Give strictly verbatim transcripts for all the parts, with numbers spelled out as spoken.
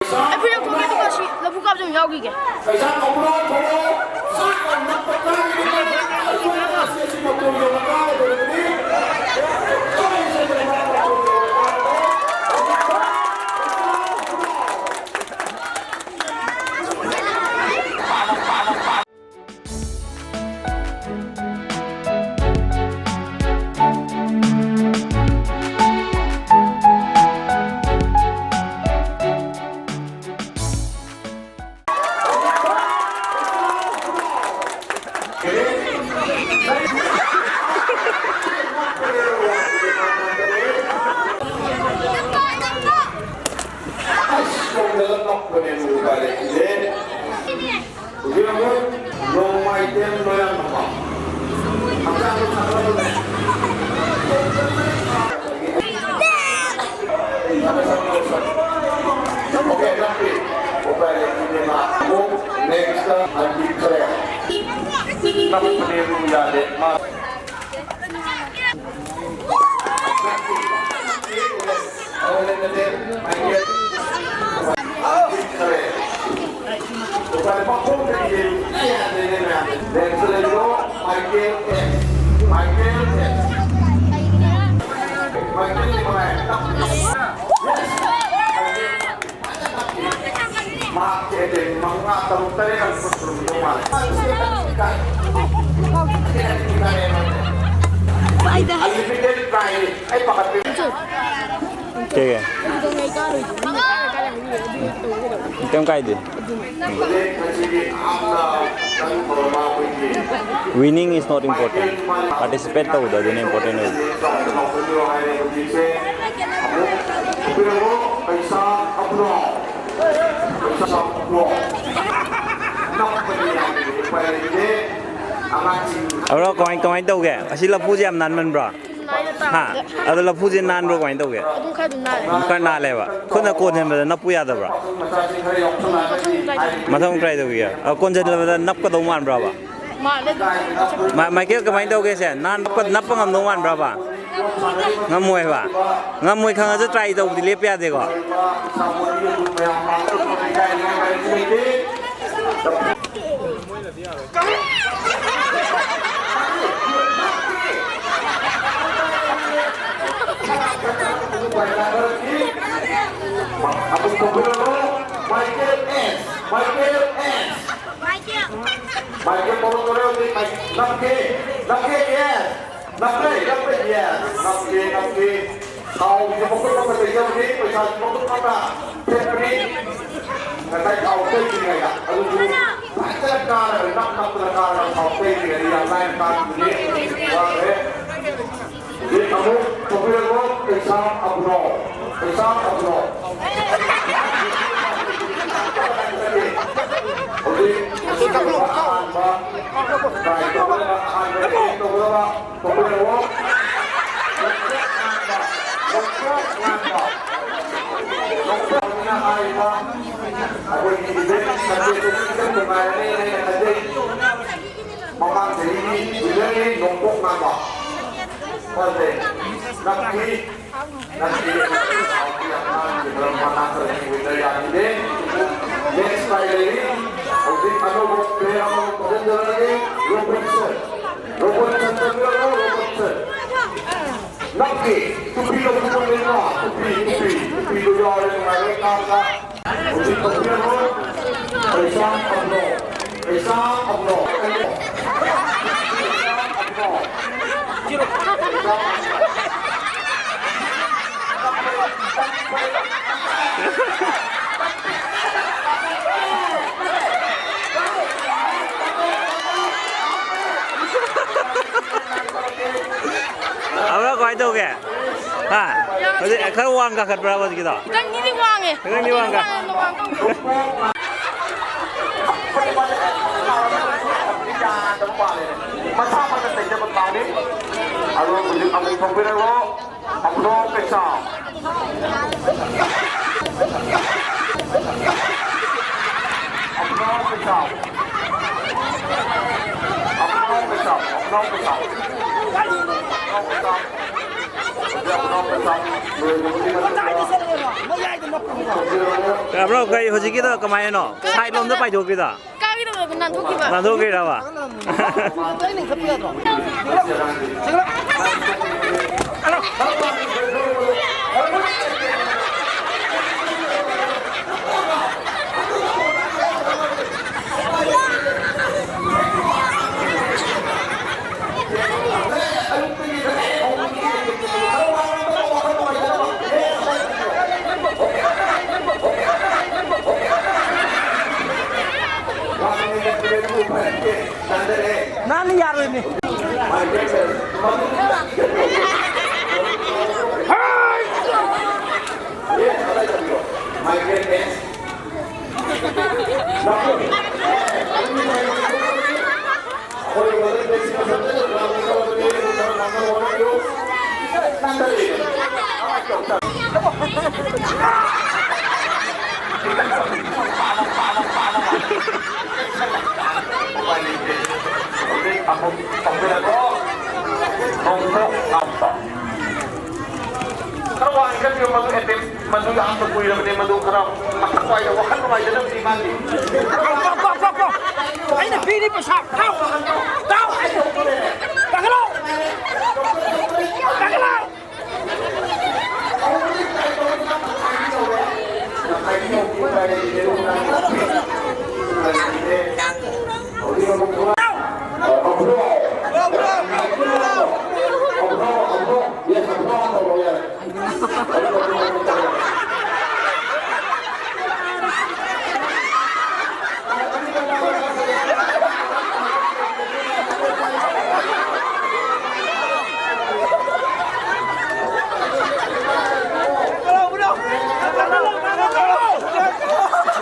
ꯑꯩ ꯐꯨꯔꯤꯠ ꯂꯧꯊꯣꯛꯀꯦ, ꯑꯗꯨꯒ ꯁꯤ ꯂꯐꯨ ꯀꯥꯞꯁꯦ ꯑꯃꯨꯛ ꯌꯥꯎꯈꯤꯒꯦ꯫ ꯀꯩꯒꯤ? ꯀꯩꯝ ꯀꯥꯏꯗꯦ꯫ Winning is not important. Participate ꯇꯧꯕꯗꯣ ꯑꯗꯨꯅ important ꯑꯣꯏꯕ꯫ ꯑꯗꯣ ꯀꯃꯥꯏ, ꯀꯃꯥꯏꯅ ꯇꯧꯒꯦ? ꯑꯁꯤ ꯂꯐꯨꯁꯦ ꯌꯥꯝ ꯅꯥꯟꯃꯟꯕ꯭ꯔꯣ? ꯍꯥ? ꯑꯗꯣ ꯂꯐꯨꯁꯦ ꯅꯥꯟꯕ꯭ꯔꯣ, ꯀꯃꯥꯏꯅ ꯇꯧꯒꯦ? ꯑꯗꯨꯝ ꯈꯔ ꯑꯗꯨꯝ ꯅꯥꯜꯂꯦ꯫ ꯑꯗꯨꯝ ꯈꯔ ꯅꯥꯜꯂꯦꯕ꯫ ꯈꯨꯠꯅ ꯀꯣꯟꯁꯤꯟꯕꯗ ꯅꯞꯄꯨ ꯌꯥꯗꯕ꯭ꯔꯥ? ꯃꯊꯪ ꯃꯊꯪ try ꯇꯧꯒꯦ꯫ ꯃꯊꯪ try ꯇꯧꯒꯦ꯫ ꯑ, ꯀꯣꯟꯁꯤꯟꯕꯗ ꯅꯞꯀꯗꯧ ꯃꯥꯟꯕ꯭ꯔꯕ? ꯃꯥꯜꯂꯦ ꯑꯗꯨꯝ꯫ ꯃꯥ-, ꯃꯥꯏꯀꯦꯜ, ꯀꯃꯥꯏꯅ ꯇꯧꯒꯦ ꯁꯦ? ꯅꯥꯟ-, ꯅꯞꯄ ꯉꯝꯗꯧ ꯃꯥꯟꯕ꯭ꯔꯕ? ꯉꯝꯃꯣꯏꯕ꯫ ꯉꯝꯃꯣꯏ ꯈꯪꯉꯁꯨ try ꯇꯧꯕꯗꯤ ꯂꯦꯞꯄ ꯌꯥꯗꯦꯀꯣ? ꯑꯃꯨꯛ ꯇꯧꯕꯤꯔꯛꯑꯣ꯫ ꯃꯥꯏꯀꯦꯜ ꯑꯦꯁ꯫ ꯃꯥꯏꯀꯦꯜ ꯑꯦꯁ꯫ ꯃꯥꯏꯀꯦꯜ ꯇꯧꯔꯛꯇꯣꯔꯦ ꯍꯧꯖꯤꯛ꯫ ꯃꯥꯏ-, ꯅꯝꯒꯦ, ꯅꯝꯒꯦ, ꯌꯦꯁ꯫ ꯅꯝꯒꯦ, ꯅꯝꯒꯦ, ꯌꯦꯁ꯫ ꯅꯝꯒꯦ, ꯅꯝꯒꯦ꯫ ꯊꯥꯎꯁꯦ ꯃꯈꯨꯠ ꯑꯃ ꯂꯩꯖꯕꯅꯤ, ꯄꯩꯁꯥꯁꯦ ꯃꯈꯨꯠ ꯑꯃ ꯊꯦꯠꯄꯅꯤ꯫ ꯉꯁꯥꯏ ꯊꯥꯎ ꯇꯩꯗ꯭ꯔꯤꯉꯩꯗ ꯑꯗꯨꯁꯨ ꯐꯖꯅ ꯀꯥꯔꯒ, ꯅꯞ ꯅꯞꯇꯅ ꯀꯥꯔꯒ ꯊꯥꯎ ꯇꯩꯗ꯭ꯔꯤꯉꯩꯗ ꯌꯥꯝ ꯂꯥꯏꯅ ꯀꯥꯈꯤꯕꯅꯤ꯫ ꯋꯥꯈ꯭ꯔꯦ꯫ ꯍꯧꯖꯤꯛ ꯑꯃꯨꯛ ꯊꯣꯛꯄꯤꯔꯛꯂꯣ, ꯄꯩꯁꯥ ꯑꯕꯨꯅꯣ, ꯄꯩꯁꯥ ꯑꯕꯨꯅꯣ꯫ ꯍꯧꯖꯤꯛ ꯃꯁꯤꯒꯤ ꯑꯍꯥꯟꯕ try ꯇꯧꯒꯗꯕ, ꯑꯍꯥꯟꯕ aim ꯇꯧꯒꯗꯕ ꯊꯣꯛꯄꯤꯔꯛꯂꯣ꯫ ꯅꯣꯡꯄꯣꯛ ꯉꯥꯟꯕ, ꯅꯣꯡꯄꯣꯛ ꯉꯥꯟꯕ꯫ ꯅꯣꯡꯄꯣꯛ ꯍꯥꯏꯔꯤꯕ ꯑꯩꯈꯣꯏꯒꯤ event ꯁꯟꯗꯦꯁꯤꯗꯤ ꯈꯤꯇꯪ ꯅꯨꯡꯉꯥꯏꯔꯅꯤ ꯍꯥꯏꯅ ꯈꯟꯖꯩ꯫ ꯃꯃꯥꯡ ꯆꯍꯤꯒꯤ winner ꯅꯤ ꯅꯣꯡꯄꯣꯛ ꯉꯥꯟꯕ꯫ ꯐꯖꯩ꯫ ꯅꯝꯈꯤ, ꯅꯝꯈꯤ꯫ ꯃꯅꯥꯛꯇ winner ꯌꯥꯈꯤꯗꯦ꯫ Next try ꯂꯩꯔꯤ꯫ ꯍꯧꯖꯤꯛ ꯑꯅꯧꯕ player ꯑꯃ ꯊꯣꯛꯍꯟꯖꯔꯛꯑꯒꯦ꯫ ꯔꯣꯕꯔꯠꯁꯟ꯫ ꯔꯣꯕꯔꯠꯁꯟ ꯆꯪꯕꯤꯔꯛꯑꯣ, ꯔꯣꯕꯔꯠꯁꯟ꯫ ꯅꯝꯈꯤ꯫ ꯇꯨꯄꯤ ꯂꯧꯊꯣꯛꯄ ꯂꯩꯕ꯭ꯔꯥ? ꯇꯨꯄꯤ, ꯇꯨꯄꯤ, ꯇꯨꯄꯤꯗꯣ ꯌꯥꯎꯔꯦ, ꯅꯨꯡꯉꯥꯏꯔꯦ, ꯀꯥꯡꯗ꯫ ꯍꯧꯖꯤꯛ ꯇꯧꯕꯤꯔꯣ꯫ ꯄꯩꯁꯥ ꯐꯪꯂꯣ꯫ ꯄꯩꯁꯥ ꯐꯪꯂꯣ꯫ ꯄꯩꯁꯥ ꯐꯪꯂꯣ꯫ ꯑꯃꯔꯛ ꯀꯃꯥꯏꯅ ꯇꯧꯒꯦ? ꯍꯥ? ꯍꯧꯖꯤꯛ ꯈꯔ ꯋꯥꯡ ꯀꯥꯈꯠꯄ꯭ꯔꯥ ꯍꯧꯖꯤꯛꯀꯤꯗꯣ? ꯈꯤꯇꯪꯗꯤ ꯋꯥꯡꯉꯦ꯫ ꯈꯤꯇꯪꯗꯤ ꯋꯥꯡ ꯀꯥ-, ꯋꯥꯡꯉꯦ, ꯋꯥꯡꯉꯦ꯫ ꯃꯁꯥꯃꯛꯅ ꯆꯩꯖꯕ ꯄꯥꯝꯃꯤ꯫ ꯑꯗꯣ ꯍꯧꯖꯤꯛ ꯑꯃꯨꯛ ꯊꯣꯛꯄꯤꯔꯛꯂꯣ꯫ ꯑꯕ꯭ꯔꯣ ꯄꯩꯁꯥ꯫ ꯑꯕ꯭ꯔꯣ ꯄꯩꯁꯥ꯫ ꯑꯕ꯭ꯔꯣ ꯄꯩꯁꯥ꯫ ꯑꯕ꯭ꯔꯣ ꯄꯩꯁꯥ꯫ ꯑꯕ꯭ꯔꯣ ꯄꯩꯁꯥ꯫ ꯂꯣꯏꯔꯕꯒꯤ ꯃꯇꯨꯡꯗ ꯌꯥꯕ꯭ꯔꯣ? ꯀꯩ ꯍꯧꯖꯤꯛꯀꯤꯗꯣ ꯀꯃꯥꯏꯅꯅꯣ? ꯁꯥꯏꯠ ꯂꯣꯝꯗ ꯄꯥꯏꯊꯣꯛꯈꯤꯗꯣ? ꯀꯥꯒꯤꯗꯕꯗꯣ ꯅꯥꯟꯊꯣꯛꯈꯤꯕ꯫ ꯅꯥꯟꯊꯣꯛꯈꯤꯔꯕ? ꯅꯥꯟꯅ ꯌꯥꯔꯣꯏꯃꯤ꯫ ꯈꯔ ꯋꯥꯡꯅ ꯆꯠꯄꯤꯌꯨ, ꯃꯗꯨ ꯑꯦꯇꯦꯝ, ꯃꯗꯨ ꯌꯥꯝꯅ ꯀꯨꯏꯔꯕꯅꯦ, ꯃꯗꯨ ꯈꯔ ꯃꯊꯛ ꯋꯥꯏꯗ ꯋꯥꯈꯜ ꯅꯨꯡꯉꯥꯏꯖꯗꯕꯗꯤ ꯃꯥꯜꯂꯤ꯫ ꯀꯣ, ꯀꯣ, ꯀꯣ, ꯀꯣ꯫ ꯑꯩꯅ ꯄꯤꯔꯤ ꯄꯩꯁꯥ꯫ ꯀꯥꯎ! ꯀꯥꯎ! ꯀꯥꯈꯠꯂꯣ! ꯀꯥꯈꯠꯂꯣ!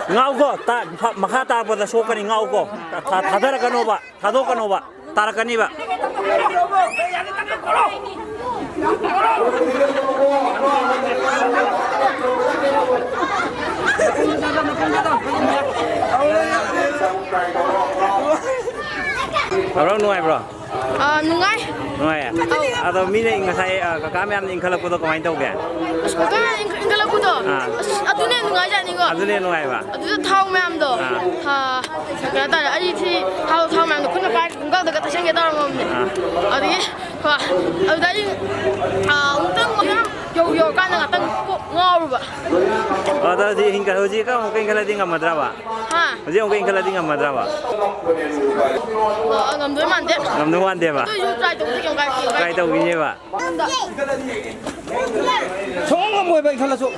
ꯉꯥꯎꯀꯣ, ꯇꯥ-, ꯃꯈꯥ ꯇꯥꯔꯛꯄꯗ ꯁꯣꯛꯀꯅꯤ, ꯉꯥꯎꯀꯣ꯫ ꯊꯥ-, ꯊꯥꯗꯔꯛꯀꯅꯣꯕ, ꯊꯥꯗꯣꯛꯀꯅꯣꯕ, ꯇꯥꯔꯛꯀꯅꯤꯕ꯫ ꯍꯔꯥꯎ ꯅꯨꯡꯉꯥꯏꯕ꯭ꯔꯣ? ꯑꯥ, ꯅꯨꯡꯉꯥꯏ꯫ ꯅꯨꯡꯉꯥꯏꯌꯦ? ꯑꯧ꯫ ꯑꯗꯣ ꯃꯤꯅ ꯉꯁꯥꯏ, ꯑ, ꯀꯀꯥ ꯃꯌꯥꯝꯅ ꯏꯟꯈꯠꯂꯛꯄꯗꯣ ꯀꯃꯥꯏꯅ ꯇꯧꯒꯦ? ꯑꯁ, ꯀꯀꯥ ꯏꯟꯈꯠꯂꯛꯄꯗꯣ? ꯑꯥ꯫ ꯑꯁ, ꯑꯗꯨꯅ ꯍꯦꯟꯅ ꯅꯨꯡꯉꯥꯏꯖꯥꯠꯅꯤꯀꯣ꯫ ꯑꯗꯨꯅ ꯍꯦꯟꯅ ꯅꯨꯡꯉꯥꯏꯕ? ꯑꯗꯨꯗ ꯊꯥꯎ ꯃꯌꯥꯝꯗꯣ, ꯑꯥ꯫ ꯑꯥ, ꯀꯩꯅꯣ ꯇꯧꯔꯦ, ꯑꯩ ꯁꯤ ꯊꯥꯎ, ꯊꯥꯎ ꯃꯌꯥꯝꯗꯣ ꯈꯨꯠꯅ ꯄꯥꯏꯔꯒ ꯄꯨꯡꯀꯛꯇꯒ ꯇꯩꯁꯟꯒꯦ ꯇꯧꯔꯝꯃꯕꯅꯦ꯫ ꯑꯥ꯫ ꯑꯗꯨꯗꯒꯤ, ꯍꯣꯏ, ꯑꯗꯨꯗ ꯑꯩ, ꯑꯥ, ꯑꯃꯨꯛꯇꯪ ꯃꯌꯥꯝ ꯌꯧ-, ꯌꯧꯔꯀꯥꯟꯗ ꯉꯥꯛꯇꯪ ꯀꯣꯛ ꯉꯥꯎꯔꯨꯕ꯫ ꯑꯗꯣ ꯍꯧꯖꯤꯛ ꯏꯟꯈꯠ-, ꯍꯧꯖꯤꯛ ꯑꯃꯨꯛꯀ ꯏꯟꯈꯠꯂꯗꯤ ꯉꯝꯃꯗ꯭ꯔꯕ? ꯍꯥ? ꯍꯧꯖꯤꯛ ꯑꯃꯨꯛꯀ ꯏꯟꯈꯠꯂꯗꯤ ꯉꯝꯃꯗ꯭ꯔꯕ? ꯑ, ꯉꯝꯗꯣꯏ ꯃꯥꯟꯗꯦ꯫ ꯉꯝꯗꯧ ꯃꯥꯟꯗꯦꯕ? ꯑꯗꯨ ꯑꯣꯏꯁꯨ try ꯇꯧꯕꯗꯤ ꯀꯩꯝ ꯀꯥꯏꯗꯦ, ꯀꯩꯝ ꯀꯥꯏꯗꯦ꯫ Try ꯇꯧꯈꯤꯅꯦꯕ? ꯁꯨꯡꯉꯝ ꯉꯝꯃꯣꯏꯕ ꯏꯟꯈꯠꯂꯁꯨ꯫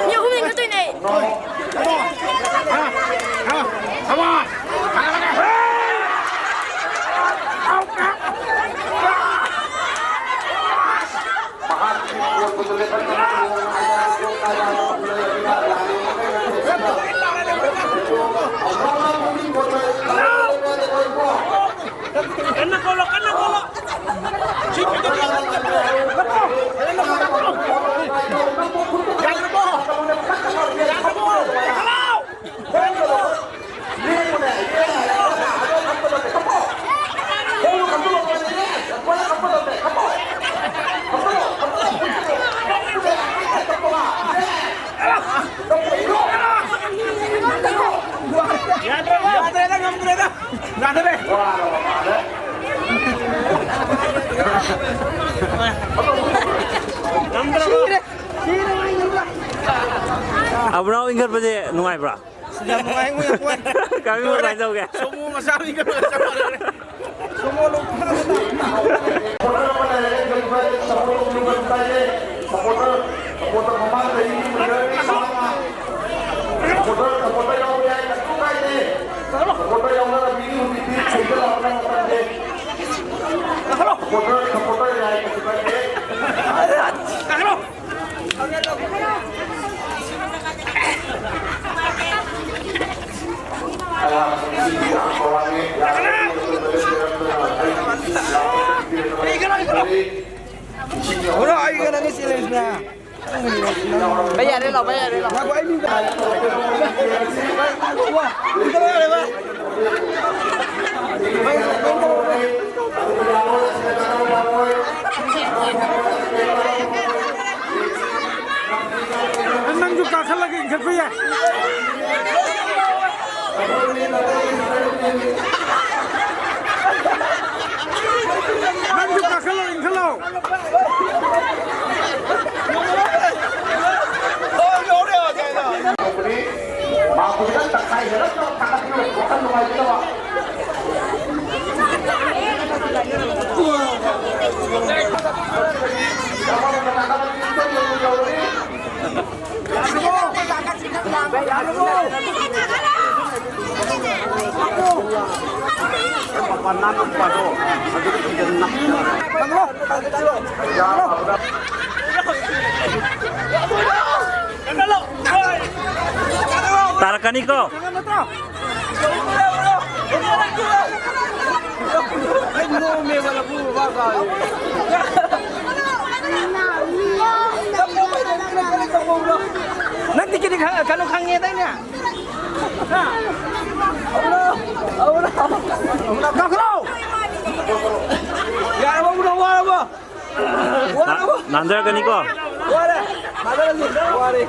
ꯃꯤ ꯑꯍꯨꯝ ꯂꯤꯡꯈꯠꯇꯣꯏꯅꯦ꯫ ꯀꯟꯅ ꯀꯣꯜꯂꯣ, ꯀꯟꯅ ꯀꯣꯜꯂꯣ꯫ ꯁꯤ ꯄꯤꯛꯑꯞ ꯇꯧꯔꯒ ꯆꯠꯈ꯭ꯔꯣ꯫ ꯌꯥꯗ꯭ꯔꯕꯣ? ꯌꯥꯗ꯭ꯔꯕꯣ? ꯌꯥꯗ꯭ꯔꯕꯣ? ꯌꯥꯗ꯭ꯔꯦꯗ, ꯉꯝꯗ꯭ꯔꯦꯗ꯫ ꯌꯥꯗ꯭ꯔꯦ꯫ ꯉꯝꯗ꯭ꯔꯕꯣ? ꯁꯤꯔꯦ꯫ ꯁꯤꯔꯦ, ꯉꯝꯗ꯭ꯔꯦ꯫ ꯑꯕꯨꯅꯥꯎ ꯏꯟꯈꯠꯄꯁꯦ ꯅꯨꯡꯉꯥꯏꯕ꯭ꯔꯥ? ꯌꯥꯝ ꯅꯨꯡꯉꯥꯏ, ꯃꯣꯏ ꯌꯥꯝ ꯅꯨꯡꯉꯥꯏ꯫ ꯀꯥꯃꯤꯟ ꯀꯃꯥꯏꯅ ꯇꯧꯒꯦ? ꯁꯣꯃꯣ ꯃꯆꯥ ꯑꯃ ꯏꯟꯈꯠꯄꯒ ꯆꯞ ꯃꯥꯟꯅꯔꯦ꯫ ꯁꯣꯃꯣ ꯂꯣꯡ ꯐꯥꯅ ꯇꯥ꯫ ꯍꯧꯔꯣ, ꯑꯩꯒ ꯅꯪꯒ ꯆꯦꯜꯂꯁꯤꯅ꯫ ꯚꯩ, ꯌꯥꯔꯦ, ꯂꯥꯎ, ꯚꯩ, ꯌꯥꯔꯦ, ꯂꯥꯎ꯫ ꯉꯥꯏꯈꯣ, ꯑꯩ ꯃꯤꯡ ꯇꯥꯔꯦ꯫ ꯏꯟꯊꯔꯛꯑꯣ, ꯌꯥꯔꯦ, ꯚꯩ꯫ ꯅꯪꯁꯨ ꯀꯥꯈꯠꯂꯒ ꯏꯟꯈꯠꯄ ꯌꯥꯏ꯫ ꯅꯪꯁꯨ ꯀꯥꯈꯠꯂꯣ, ꯏꯟꯈꯠꯂꯣ꯫ ꯃꯥ ꯍꯧꯖꯤꯛꯀꯥꯟ ꯇꯪꯈꯥꯏ ꯍꯦꯜꯂꯛꯇꯕ ꯊꯥꯡꯒꯠꯄꯤꯔꯣ, ꯋꯥꯈꯜ ꯅꯨꯡꯉꯥꯏꯖꯗꯕ꯫ ꯇꯥꯔꯛꯀꯅꯤꯀꯣ꯫ ꯅꯪ ꯇꯤꯀꯦꯠꯇꯤ ꯈꯪ-, ꯀꯩꯅꯣ ꯈꯪꯉꯦꯗꯥꯏꯅꯦ? ꯍꯥ? ꯀꯥꯈꯠꯂꯣ! ꯌꯥꯔꯕ, ꯎꯔꯕ, ꯋꯥꯔꯕ? ꯋꯥꯔꯕ? ꯅꯥꯟꯊꯔꯛꯀꯅꯤꯀꯣ? ꯋꯥꯔꯦ! ꯊꯥꯗꯔꯁꯤ, ꯋꯥꯔꯦ!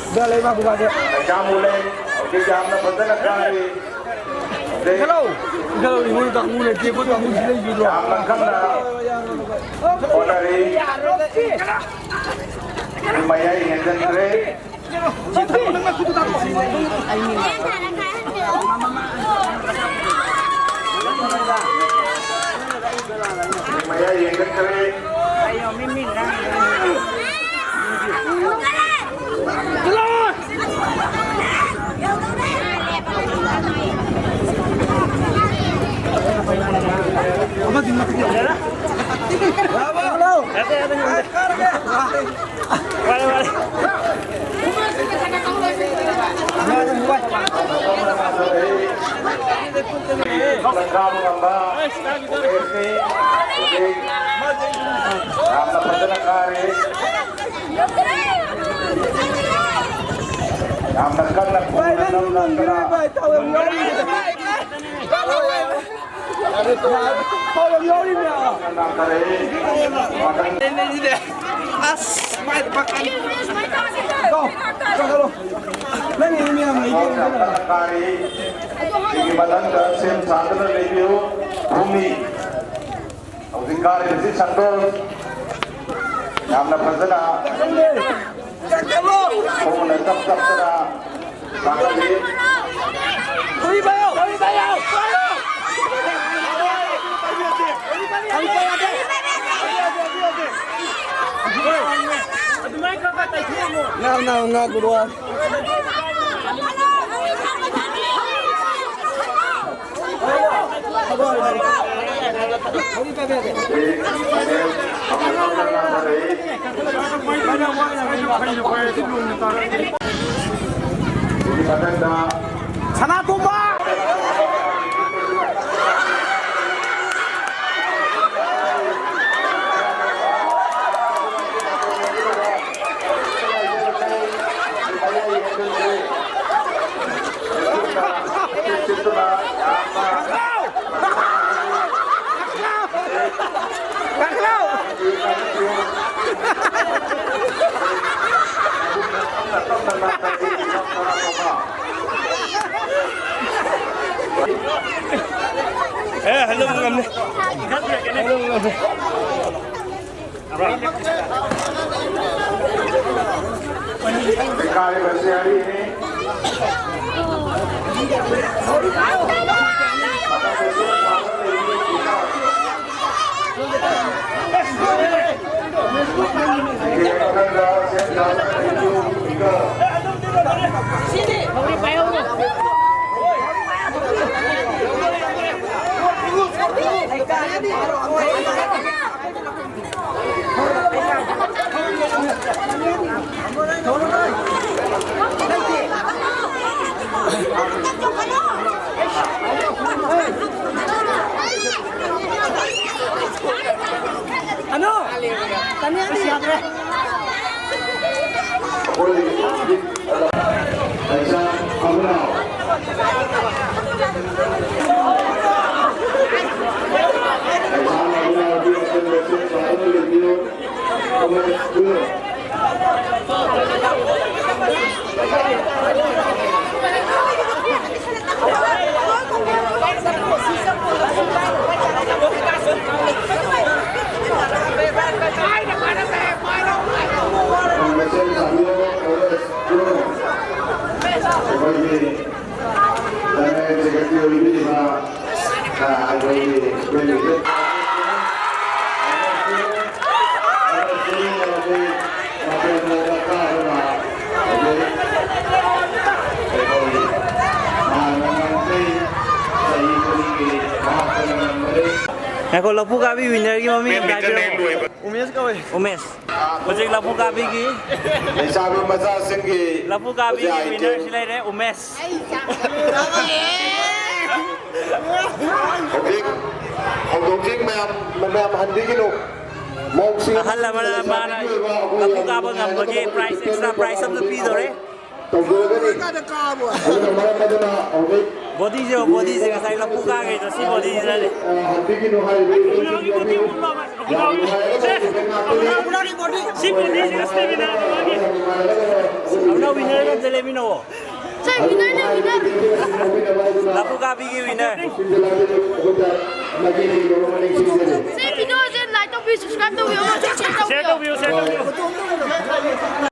ꯑꯦꯛꯖꯥꯝ ꯎꯂꯦ, ꯍꯧꯖꯤꯛ ꯌꯥꯝꯅ ꯐꯖꯅ ꯀꯥꯔꯤ꯫ ꯍꯜꯂꯣ꯫ ꯍꯜꯂꯣ, ꯑꯩꯉꯣꯟꯗ ꯇꯥꯛꯄꯨ ꯂꯩꯇꯦ, ꯑꯩꯈꯣꯏ ꯇꯥꯛꯄꯨ ꯁꯤ ꯂꯩꯕꯤꯕ꯭ꯔꯣ? ꯌꯥꯝꯅ ꯀꯟꯅ ꯍꯣꯠꯅꯔꯤ꯫ ꯃꯌꯥꯏ ꯍꯦꯟꯖꯟꯈ꯭ꯔꯦ꯫ ꯃꯌꯥꯏ ꯍꯦꯟꯖꯟꯈ꯭ꯔꯦ꯫ ꯆꯠꯂꯣ! ꯌꯥꯝꯅ ꯐꯖꯅ ꯀꯥꯔꯤ꯫ ꯌꯥꯝꯅ ꯀꯟꯅ ꯈꯣꯡꯅ ꯅꯝꯅꯗꯅ ꯅꯥꯟꯊꯔꯛꯏ꯫ ꯑꯁ, ꯃꯥꯏꯗ ꯄꯥꯛꯀꯅꯤ꯫ ꯀꯣ, ꯀꯣ, ꯍꯜꯂꯣ꯫ ꯅꯪꯒꯤ ꯃꯌꯥꯝ ꯂꯩꯒꯦ꯫ ꯀꯥꯔꯤ꯫ ꯁꯤꯒꯤ ꯃꯊꯪꯗ ꯁꯦꯝ ꯁꯥꯗꯨꯅ ꯂꯩꯕꯤꯌꯨ꯫ ꯚꯨꯃꯤ꯫ ꯍꯧꯖꯤꯛ ꯀꯥꯔꯤꯕꯁꯤ ꯁꯟꯇꯣꯁ꯫ ꯌꯥꯝꯅ ꯐꯖꯅ ꯈꯣꯡꯅ ꯇꯞ ꯇꯞꯇꯅ ꯀꯥꯈꯠꯂꯤ꯫ ꯉꯥꯛ, ꯉꯥꯛ, ꯉꯥꯛ, ꯉꯥꯛ꯫ ꯁꯅꯥꯇꯣꯝꯕ! ꯑꯦ, ꯍꯜꯂꯨ ꯉꯝꯅꯤ꯫ ꯍꯜꯂꯨ ꯉꯝꯅꯤ꯫ ꯂꯩꯀꯥꯏ ꯃꯁꯦꯜ ꯑꯅꯤꯅꯤ꯫ ꯑꯅꯣ! ꯇꯅꯤꯌꯥꯗꯤ ꯌꯥꯗ꯭ꯔꯦ꯫ ꯑꯩꯈꯣꯏꯒꯤ ꯖꯒꯠꯀꯤ ꯑꯣꯏꯕꯤꯔꯤꯕ, ꯑ, ꯑꯩꯈꯣꯏꯒꯤ ꯉꯥꯏꯈꯣ, ꯂꯐꯨ ꯀꯥꯕꯤ winner ꯒꯤ ꯃꯃꯤꯡ ꯑꯝꯇ ꯍꯥꯏꯕꯤꯔꯝꯃꯣ꯫ ꯎꯃꯦꯁ ꯀꯧꯋꯦ꯫ ꯎꯃꯦꯁ꯫ ꯍꯧꯖꯤꯛ ꯂꯐꯨ ꯀꯥꯕꯤꯒꯤ ꯂꯩꯁꯥꯕꯤ ꯃꯆꯥꯁꯤꯡꯒꯤ ꯂꯐꯨ ꯀꯥꯕꯤꯒꯤ ꯍꯧꯖꯤꯛ winner ꯁꯤ ꯂꯩꯔꯦ, ꯎꯃꯦꯁ꯫ ꯍꯧꯖꯤꯛ ꯍꯧꯗꯣꯛꯁꯤ ꯃꯌꯥꯝ, ꯃꯌꯥꯝ ꯍꯟꯕꯤꯒꯅꯨ꯫ ꯃꯧꯁꯤꯡ ꯑꯍꯜ ꯑꯃꯅ ꯃꯥꯅ ꯂꯐꯨ ꯀꯥꯕ ꯉꯝꯕꯒꯤ prize, extra prize ꯑꯃꯁꯨ ꯄꯤꯗꯧꯔꯦ꯫ ꯇꯧꯖꯔꯒꯅꯤ꯫ ꯑꯗꯨꯅ ꯃꯔꯝ ꯑꯗꯨꯅ ꯍꯧꯖꯤꯛ ꯕꯣꯗꯤꯁꯦ, ꯕꯣꯗꯤꯁꯦ ꯉꯁꯥꯏ ꯂꯐꯨ ꯀꯥꯈꯩꯗꯣ ꯁꯤ ꯕꯣꯗꯤꯁꯤꯅꯅꯦ꯫ ꯑ, ꯍꯟꯕꯤꯒꯅꯨ ꯍꯥꯏꯔꯤꯕ ꯏꯃꯨꯡꯁꯤꯡ ꯑꯗꯨ ꯌꯥꯝ ꯅꯨꯡꯉꯥꯏꯔꯒ ꯇꯧꯕ ꯉꯥꯛꯇꯅꯤ꯫ ꯁꯤ ꯕꯣꯗꯤꯁꯦ ꯁ꯭ꯇꯦꯃꯤꯅꯥꯅꯦ ꯃꯥꯒꯤ꯫ ꯌꯥꯝ ꯅꯨꯡꯉꯥꯏꯔꯒ ꯑꯃꯅ winner ꯑꯝꯇ ꯂꯦꯞꯃꯤꯟꯅꯧꯑꯣ꯫ ꯁꯦ, winner ꯅꯦ, winner꯫ ꯂꯐꯨ ꯀꯥꯕꯤꯒꯤ winner꯫ ꯁꯦ, video ꯁꯦ like ꯇꯧꯕꯤꯌꯨ, subscribe ꯇꯧꯕꯤꯌꯨ, ꯑꯃꯁꯨ share ꯇꯧꯕꯤꯌꯨ꯫ Share ꯇꯧꯕꯤꯌꯨ, share ꯇꯧꯕꯤꯌꯨ꯫